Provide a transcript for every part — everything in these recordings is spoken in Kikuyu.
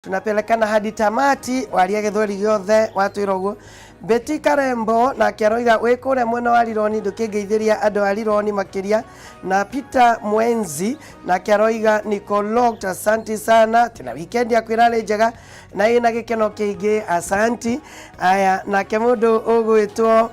Tunapelekana hadi tamati. Waria gĩthweri gĩothe watwĩra ũguo. Betty Karembo nake aroiga wĩ kũrĩa mwena wa Rironi, ndũkĩngeithĩria andũ a Rironi makĩria. Na Peter Mwenzi nake aroiga niko locked, asanti sana, tena weekend yaku ĩrarĩ njega na ĩna gĩkeno kĩingĩ, asanti. Aya, nake mũndũ ũgwĩtwo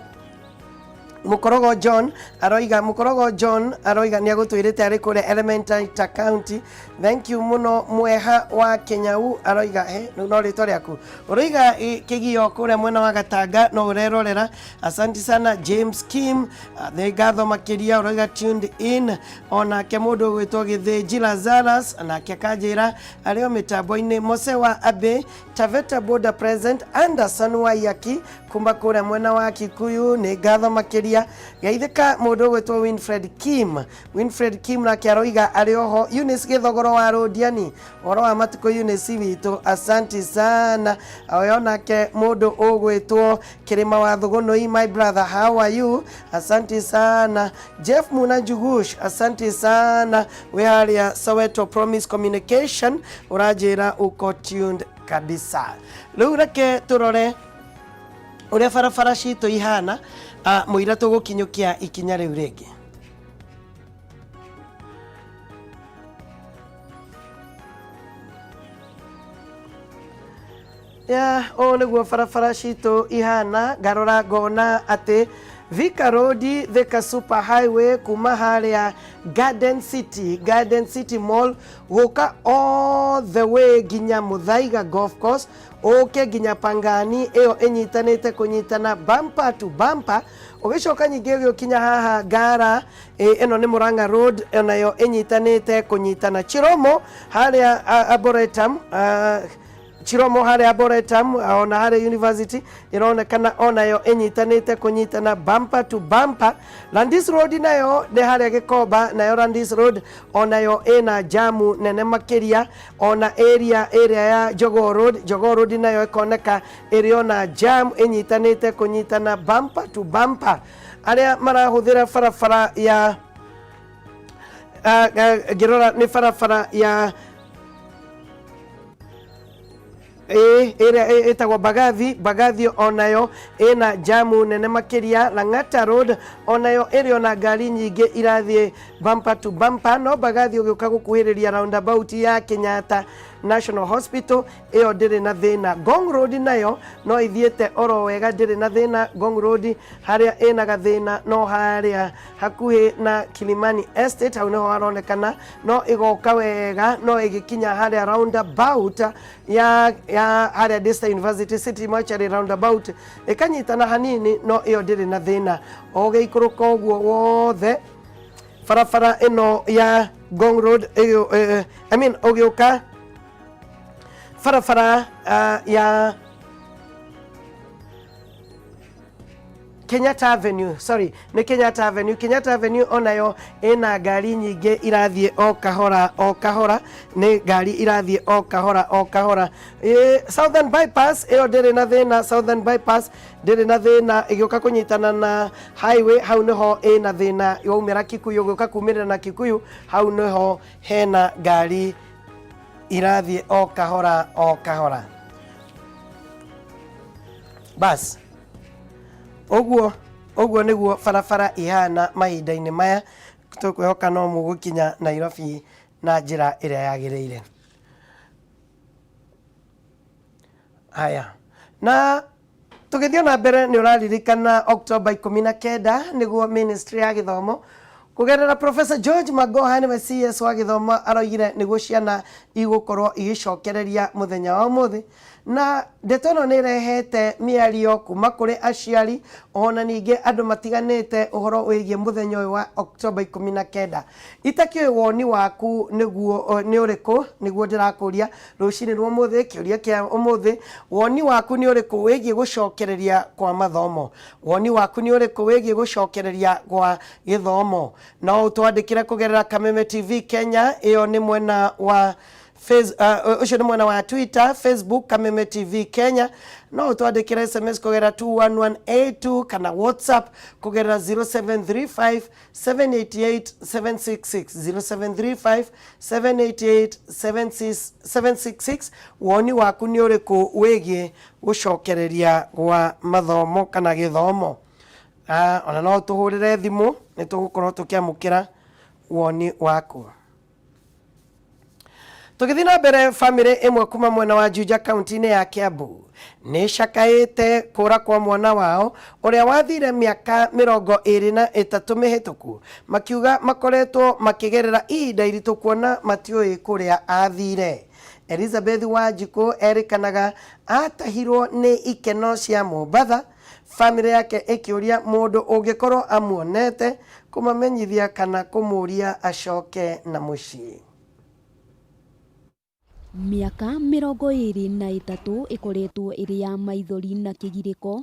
Mukorogo John aroiga, Mukorogo John aroiga nĩ agũtwĩrĩte arĩ kũrĩa Elementaita County. Thank you mũno. Mweha wa Kenyau aroiga he rĩu no rĩtwa rĩaku ũroiga kĩgio kũrĩa mwena wa Gatanga no ũrerorera, asanti sana. James Kim, nĩ ngatho makĩria, ũroiga tuned in. Onake mũndũ ũgwĩtwo Gĩthĩnji Lazarus nake akanjĩra arĩ o mĩtambo-inĩ. Mose wa Abe Taveta Border present. Anderson Waiyaki kuma kũrĩa mwena wa Kikuyu, nĩ ngatho makĩria. Geithĩka mũndũ ũgwĩtwo Winfred Kim. Winfred Kim nake aroiga arĩ oho. Eunice Gĩthogoro wa Rũndiani, ũhoro wa matukũ Eunice witũ, asanti sana. Oyo nake mũndũ ũgwĩtwo Kĩrĩma wa Thũgũnũi, my brother, how are you, asanti sana. Jeff Muna Njugush, asanti sana, wĩ harĩa Soweto Promise Communication, ũranjĩra uko tuned kabisa. Rĩu reke tũrore ũrĩa barabara citũ ihana mũira tũgũkinyũkia ikinya rĩu rĩngĩ. Ya ũũ nĩguo barabara citũ ihana. Ngarora ngona atĩ Thika Road, Thika Super Highway, kuma harĩa Garden City, Garden City Mall, gũka all the way nginya Muthaiga Golf Course, ũke nginya Pangani, ĩyo ĩnyitanĩte kũnyitana bumper to bumper. Ũgĩcoka nyingĩ ũgĩũkinya haha Ngara, ĩno nĩ Murang'a Road, onayo ĩnyitanĩte kũnyitana. Chiromo harĩa Arboretum, Chiromo harĩa Arboretum ona harĩa university ĩronekana onayo ĩnyitanĩte kũnyitana bumper to bumper. Landis Road nayo nĩ harĩa Gĩkomba, nayo Landis Road onayo ĩna jamu nene makĩria. Ona area ĩrĩa ya Jogoo Road, Jogoo Road nayo ĩkoneka ĩrĩ ona jam, ĩnyitanĩte kũnyitana bumper to bumper. Arĩa marahũthĩra barabara ya ngĩrora nĩ barabara ya ĩĩ ĩrĩa ĩtagwo Mbagathi. Mbagathi onayo ĩna jamu nene makĩria. Lang'ata Road onayo ĩrĩ ona ngari nyingĩ irathiĩ bumper to bumper, no Mbagathi ũgĩũka gũkuhĩrĩria roundabout ya Kenyatta National Hospital, ĩyo ndĩrĩ na thĩna. Ngong Road nayo no ithiĩte oro wega, ndĩrĩ na thĩna. Ngong Road harĩa ĩna gathĩna no harĩa hakuhĩ na Kilimani Estate, hau nĩho haronekana no ĩgoka wega, no ĩgĩkinya harĩa roundabout ya harĩa Daystar University City Mortuary roundabout ĩkanyitana hanini, no ĩyo ndĩrĩ na thĩna. Ũgĩikũrũka ũguo wothe barabara ĩno ya Ngong Road, I mean ũgĩũka barabara ya Kenyatta Avenue, sorry, nĩ Kenyatta Avenue. Kenyatta Avenue onayo ĩna ngari nyingĩ irathiĩ o kahora o kahora, nĩ ngari irathiĩ o kahora o kahora. Southern Bypass ĩyo ndĩrĩ na thĩna, Southern Bypass ndĩrĩ na thĩna, ĩgĩũka kũnyitana na highway hau nĩho ĩna thĩna. Waumĩra Kikuyu ũgĩũka kumĩrĩra na Kikuyu, hau nĩho hena ngari irathiĩ o kahora o kahora. Bas, ũguo ũguo nĩguo barabara ihana mahinda-inĩ maya. Tũkwĩhoka no mũgũkinya Nairobi na njĩra ĩrĩa yagĩrĩire. Haya, na tũgĩthiĩ na mbere, nĩ ũraririkana Oktoba 19 nĩguo Ministry ya Gĩthomo kũgerera Professor George Magoha, nĩwe CS wa gĩthomo, aroigire nĩguo ciana igũkorwo igĩcokereria mũthenya wa ũmũthĩ. Na ndeto ĩno nĩ ĩrehete mĩario kuma kũrĩ aciari ona ningĩ andũ matiganĩte ũhoro wĩgiĩ mũthenya ũyũ wa Oktoba 19. Itakĩũĩ woni waku nĩguo nĩ ũrĩkũ, nĩguo ndĩrakũria rũcinĩ rwa ũmũthĩ. Kĩũria kĩa ũmũthĩ, woni waku nĩ ũrĩkũ wĩgiĩ gũcokereria kwa mathomo? Woni waku nĩ ũrĩkũ wĩgiĩ gũcokereria gwa gĩthomo? No ũtwandĩkĩre kũgerera Kameme TV Kenya, ĩyo nĩ mwena wa Ũcio nĩ mwena wa Twitter, Facebook Kameme TV Kenya. No ũtwandĩkĩre SMS kũgerera 21182 kana WhatsApp kũgerera 0735 788 766, 0735 788 766. Woni waku nĩ ũrĩkũ wĩgiĩ gũcokereria gwa mathomo kana gĩthomo? Ona no tũhũrĩre thimũ, nĩ tũgũkorwo tũkĩamũkĩra woni waku. Tũgĩthiĩ na mbere, bamĩrĩ ĩmwe kuma mwena wa Juja kaunti-inĩ ya Kiambu nĩ cakaĩte kũra kwa mwana wao ũrĩa wathire mĩaka 23 mĩhĩtũku, makiuga makoretwo makĩgerera ihinda iritũ kuona matiũĩ kũrĩa athire. Elizabeth Wanjikũ erĩkanaga atahirwo nĩ ikeno cia Mombatha, bamĩrĩ yake ĩkĩũria mũndũ ũngĩkorwo amuonete kũmamenyithia kana kũmũria acoke na mũciĩ. Mĩaka 23 ĩkoretwo ĩrĩ ya maithori na kĩgirĩko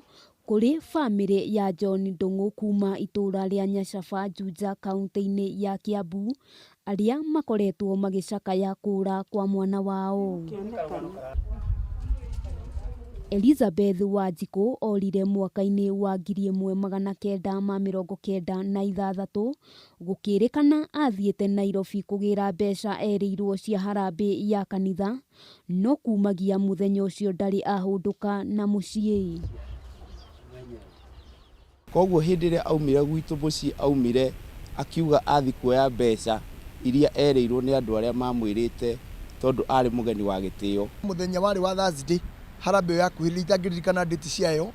kũrĩ bamĩrĩ ya John Ndung'u kuma itũũra rĩa Nyacaba, Juja, kaunti-inĩ ya Kiambu, arĩa makoretwo magĩcakaya kũra kwa mwana wao. Elizabeth Wanjikũ orire mwaka-inĩ wa 1996, gũkĩrĩkana athiĩte Nairobi kũgĩra mbeca erĩirwo cia harambĩ ya kanitha, no kumagia mũthenya ũcio ndarĩ ahũndũka na mũciĩ. Koguo hĩndĩ ĩrĩa aumire gwitũ mũciĩ, aumire akiuga athi kuoya mbeca iria erĩirwo nĩ andũ arĩa mamwĩrĩte, tondũ arĩ mũgeni wa gĩtĩo. Mũthenya warĩ wa Thursday, harambĩ ĩyo yakuhĩrĩria, itangĩririkana date ciayo,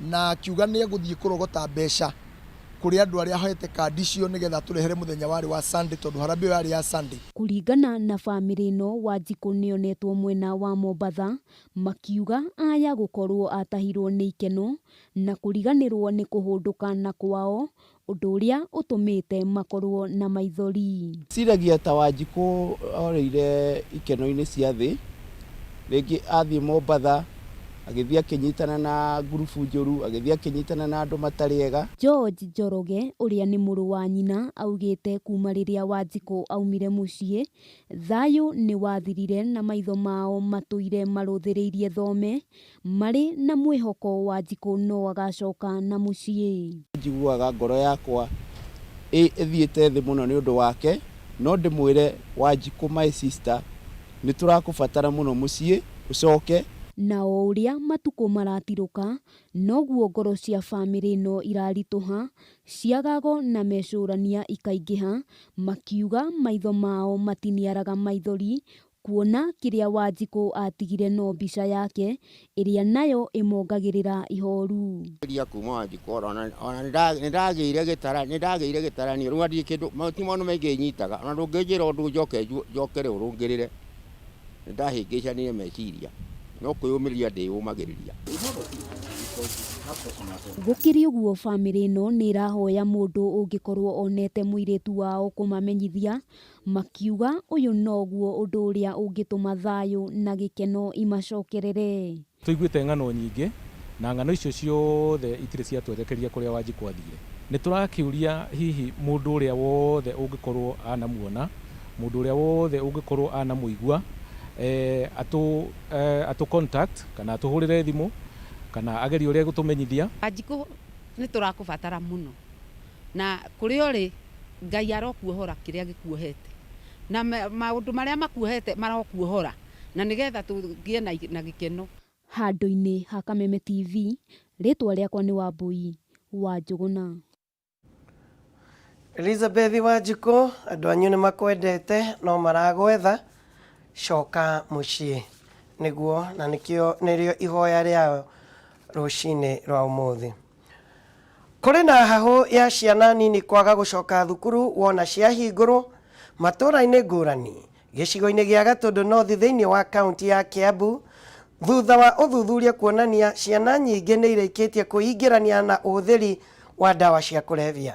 na akiuga nĩ egũthiĩ kũrogota mbeca kũrĩ andũ arĩa ahete kandi icio nĩgetha atũrehere mũthenya warĩ wa Sunday, tondũ harambĩ ĩyo yarĩ ya Sunday. Kũringana na bamĩrĩ ĩno, Wanjikũ nĩonetwo mwena wa Mombatha, makiuga aya gũkorwo atahirwo nĩ ikeno na kũriganĩrwo nĩ kũhũndũka na kwao, ũndũ ũrĩa ũtũmĩte makorwo na maithori. Ciragia ta Wanjikũ orĩire ikeno-inĩ cia thĩ, rĩngĩ athiĩ Mombatha agĩthiĩ akĩnyitana na ngurubu njũru, agĩthiĩ akĩnyitana na andũ matarĩ ega. George Njoroge ũrĩa nĩ mũrũ wa nyina augĩte kuma rĩrĩa Wanjikũ aumire mũciĩ, thayũ nĩ wathirire na maitho mao matũire marũthĩrĩirie thome, marĩ na mwĩhoko Wanjikũ no agacoka na mũciĩ. Njiguaga ngoro yakwa ĩthiĩte thĩ mũno nĩ ũndũ wake, no ndĩmwĩre Wanjikũ, my sister, nĩ tũrakũbatara mũno mũciĩ, ũcoke. Na o ũrĩa matukũ maratirũka, noguo ngoro cia bamĩrĩ ĩno iraritũha, ciagago na mecũrania ikaingĩha, makiuga maitho mao matiniaraga maithori kuona kĩrĩa Wanjikũ atigire no mbica yake ĩrĩa nayo ĩmongagĩrĩra ihoru. Ria kuma Wanjikũ ona nĩndagĩire gĩtara, nĩndagĩire gĩtaranio rĩu ndirĩ kĩndũ, ti maũndũ maingĩ nyitaga, ona ndũngĩnjĩra ũndũ njoke njokere ũrũngĩrĩre, nĩndahĩngĩcanire meciria, no kwĩyũmĩrĩria ndĩyũmagĩrĩria. Gũkĩrĩ ũguo, bamĩrĩ ĩno nĩ ĩrahoya mũndũ ũngĩkorwo onete mũirĩtu wao kũmamenyithia, makiuga ũyũ noguo ũndũ ũrĩa ũngĩtũma thayũ na gĩkeno imacokerere. Tũiguĩte ng'ano nyingĩ na ng'ano icio ciothe itirĩ ciatwerekeria kũrĩa Wanjikũ athire. Nĩ tũrakĩũria hihi mũndũ ũrĩa wothe ũngĩkorwo anamuona, mũndũ ũrĩa wothe ũngĩkorwo anamũigua, atũ contact kana atũhũrĩre thimũ kana agerie ũrĩa egũtũmenyithia. Wanjikũ nĩ tũrakũbatara mũno, na kũrĩa ũrĩ Ngai arokuohora kĩrĩa gĩkuohete, na maũndũ marĩa makuohete marokuohora, na nĩgetha tũgĩe na gĩkeno. Handũ-inĩ ha Kameme TV, rĩtwa rĩakwa nĩ Wambui wa Njũgũna. Elizabeth Wanjikũ, andũ anyu nĩ makwendete no maragwetha, coka mũciĩ nĩguo, na nĩkĩo nĩrĩo ihoya rĩao rũcinĩ rwa ũmũthĩ. Kũrĩ na hahũ ya ciana nini kwaga gũcoka thukuru wona ciahingũrwo matũũra-inĩ ngũrani gĩcigo-inĩ gĩa Gatũndũ North thĩinĩ wa kaunti ya Kiambu, thutha wa ũthuthuria kuonania ciana nyingĩ nĩ irĩkĩtie kwĩingĩrania na ũhũthĩri wa ndawa cia kũrebia.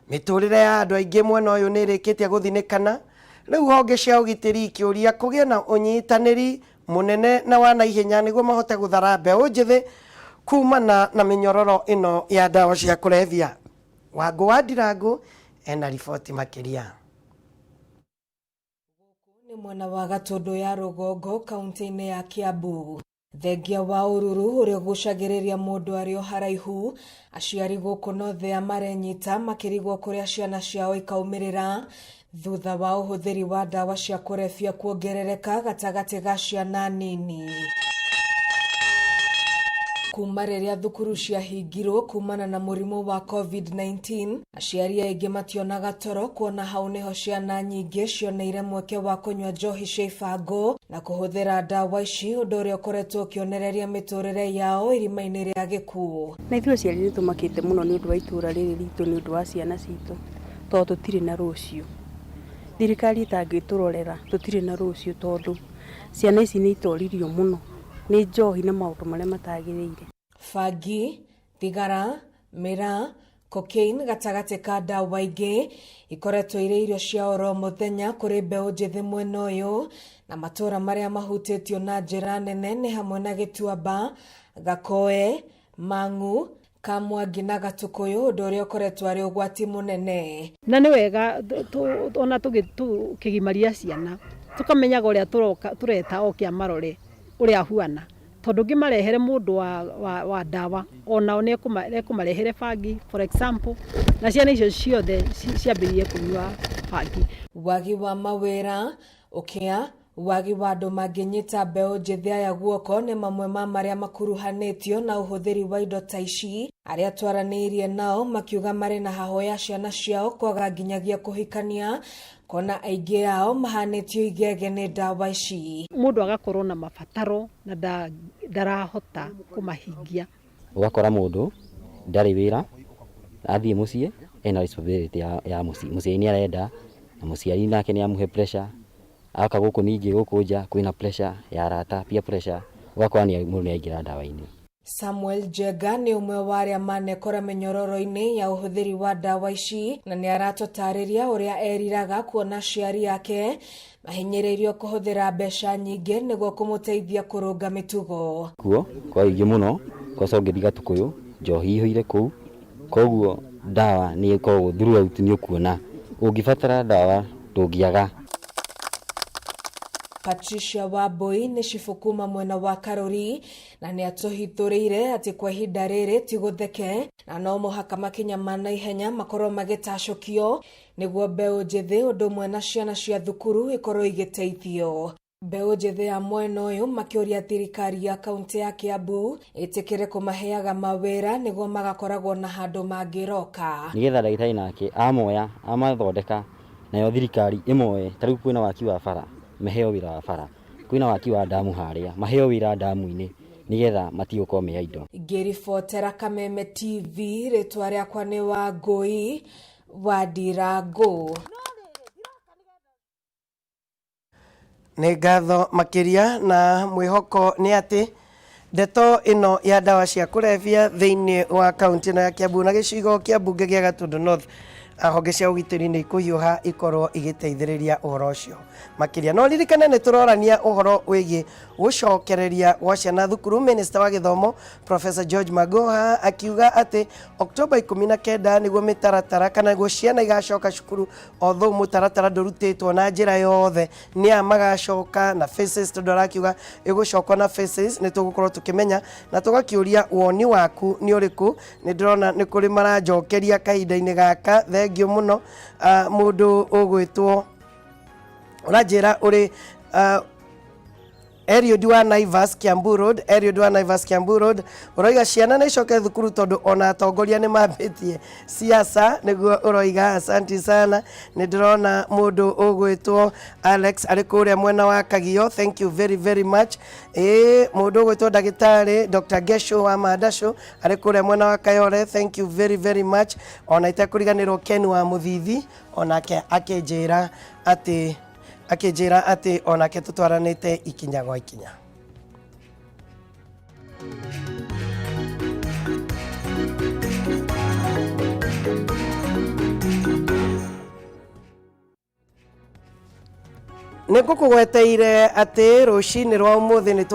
Mĩtũrĩre ya andũ aingĩ mwena ũyũ nĩ ĩrĩkĩtie gũthinĩkana, rĩu honge cia ũgitĩri ikĩũria kũgĩe na ũnyitanĩri mũnene na wa naihenya nĩguo mahote gũthara mbeũ njĩthĩ kumana na mĩnyororo ĩno ya ndawa cia kũrebia. Wangũ wa Ndirangu ena riboti makĩria. Nĩ Mwena wa Gatũndũ ya rũgongo kaunti-inĩ ya Kiambu. Thengia wa ũruru ũrĩa ũgucagĩrĩria mũndũ arĩ o haraihu, aciari gũkũ Nothea marenyita makĩrigwo kũrĩa ciana ciao ikaumĩrĩra thutha wa ũhũthĩri wa ndawa cia kũrebia kuongerereka gatagatĩ ga ciana nini. Kuma rĩrĩa thukuru ciahingirwo kumana na mũrimũ wa COVID-19, aciari aingĩ mationaga toro kuona hau nĩho ciana nyingĩ cioneire mweke wa kũnyua njohi cia ibango na kũhũthĩra ndawa ici, ũndũ ũrĩa ũkoretwo ũkĩonereria mĩtũrĩre yao irima-inĩ rĩa gĩkuũ. Na ithuĩ aciari nĩ tũmakĩte mũno nĩ ũndũ wa itũra rĩrĩ ritũ, nĩ ũndũ wa ciana citũ, tondũ tũtirĩ na rũciũ. Thirikari ĩtangĩtũrorera tũtirĩ na rũciũ, tondũ ciana ici nĩ itoririo mũno nĩ njohi na maũndũ marĩa matagĩrĩire. Bangi, thigara, mĩraa, cocaine gatagatĩ ka ndawa ingĩ ikoretwo irĩ irio cia oro mũthenya kũrĩ mbeũ njĩthĩ mwena ũyũ, na matũra marĩa mahutĩtio na njĩra nene nĩ hamwe na Gĩtuamba, Gakoe, Mang'u, Kamwangi na Gatukuyu, ũndũ ũrĩa ũkoretwo arĩ ũgwati mũnene. Na nĩ wega ona tũkĩgimaria ciana tũkamenyaga ũrĩa tũreta oke amarore ũrĩa ahuana, tondũ ũngĩmarehere mũndũ wa ndawa onao nĩ ekũmarehere bangi for example, na ciana icio ciothe ciambĩrĩrie kũnyua bangi. Wagi wa mawĩra, ũkĩa, wagi wa andũ mangĩnyita mbeũ njĩthĩ aya guoko nĩ mamwe ma marĩa makuruhanĩtio na ũhũthĩri wa indo ta ici. Arĩa twaranĩirie nao makiuga marĩ na hahũ ya ciana ciao kwaga nginyagia kũhikania, kuona aingĩ ao mahanĩtio igege nĩ ndawa ici. Mũndũ agakorwo na mabataro na ndarahota kũmahingia. Ũgakora mũndũ ndarĩ wĩra, athiĩ mũciĩ ena responsibility ya mũciĩ, mũciari nĩ arenda na mũciari nake nĩ amũhe pressure, agoka gũkũ ningĩ gũkũ nja kwĩna pressure ya arata, peer pressure, ũgakora mũndũ nĩ aingĩra ndawa-inĩ. Samuel Njenga nĩ ũmwe wa arĩa manekora mĩnyororo-inĩ ya ũhũthĩri wa ndawa ici, na nĩ aratũtarĩria ũrĩa eriraga kuona aciari ake mahinyĩrĩirio kũhũthĩra mbeca nyingĩ nĩguo kũmũteithia kũrũnga mĩtugo. Kuo kwa ũingĩ mũno, kwaca ũngĩthiĩ Gatukuyu njohi ihũire kũu, koguo ndawa nĩ ĩkoragwo throughout, nĩ ũkuona ũngĩbatara ndawa ndũngĩaga. Patricia Wambui nĩ cibũ kuma mwena wa Karuri, na nĩ atũhithũrĩire atĩ kwa ihinda rĩrĩ ti gũtheke, na no mũhaka makinya ma naihenya makorwo magĩtacũkio nĩguo mbeũ njĩthĩ ũndũ ũmwe na ciana cia thukuru ikorwo igĩteithio. Mbeũ njĩthĩ ya mwena ũyũ makĩũria thirikari ya kaunti ya Kiambu ĩtĩkĩre kũmaheaga mawĩra nĩguo magakoragwo na handũ mangĩroka. Nĩgetha ndagĩtarĩ nake amoya amathondeka, nayo thirikari ĩmoe, ta rĩu kwĩna waki wa bara, maheo wĩra wa bara, kwĩna waki wa ndamu harĩa, maheo wĩra ndamu-inĩ nĩgetha matige gũkorwo me idle. Ngĩribotera Kameme TV, rĩtwa rĩakwa nĩ Wangũi wa Ndirango. Nĩ ngatho makĩria, na mwĩhoko nĩ atĩ ndeto ĩno ya ndawa cia kũrebia thĩinĩ wa kaunti ĩno ya Kiambu na gĩcigo kĩa mbunge gĩa Gatundu North, honge cia ũgitĩri nĩ ikũhiũha ikorwo igĩteithĩrĩria ũhoro ũcio makĩria. No ririkane nĩ tũrorania ũhoro wĩgiĩ gũcokereria gwa ciana thukuru. Minister wa gĩthomo Professor George Magoha akiuga atĩ Oktoba 19 nĩguo mĩtaratara kana nĩguo ciana igacoka cukuru, although mũtaratara ndũrutĩtwo na njĩra yothe nĩ a magacoka na phases, tondũ arakiuga ĩgũcokwo na phases. Nĩ tũgũkorwo tũkĩmenya na tũgakĩũria woni waku nĩ ũrĩkũ. Nĩ ndĩrona nĩ kũrĩ maranjokeria kahinda-inĩ gaka, thengiũ mũno. Mũndũ ũgwĩtwo ũranjĩra ũrĩ Eliud wa Naivas Kiambu Road, Eliud wa Naivas Kiambu Road ũroiga ciana nĩ icoke thukuru tondũ ona atongoria nĩ mambĩtie siasa, nĩguo ũroiga. Asanti sana. Nĩ ndĩrona mũndũ ũgwĩtwo Alex arĩ kũrĩa mwena wa Kagio, thank you very very much. Ĩĩ, mũndũ ũgwĩtwo ndagĩtarĩ Dr. Gesho wa Mandasho arĩ kũrĩa mwena wa Kayore, thank you very very much. Ona itekũriganĩrwo Ken wa Mũthithi, onake akĩnjĩra atĩ onake tũtwaranĩte ikinya gwa ikinya. Nĩ ngũkũgweteire atĩ rũcinĩ rwa ũmũthĩ nĩ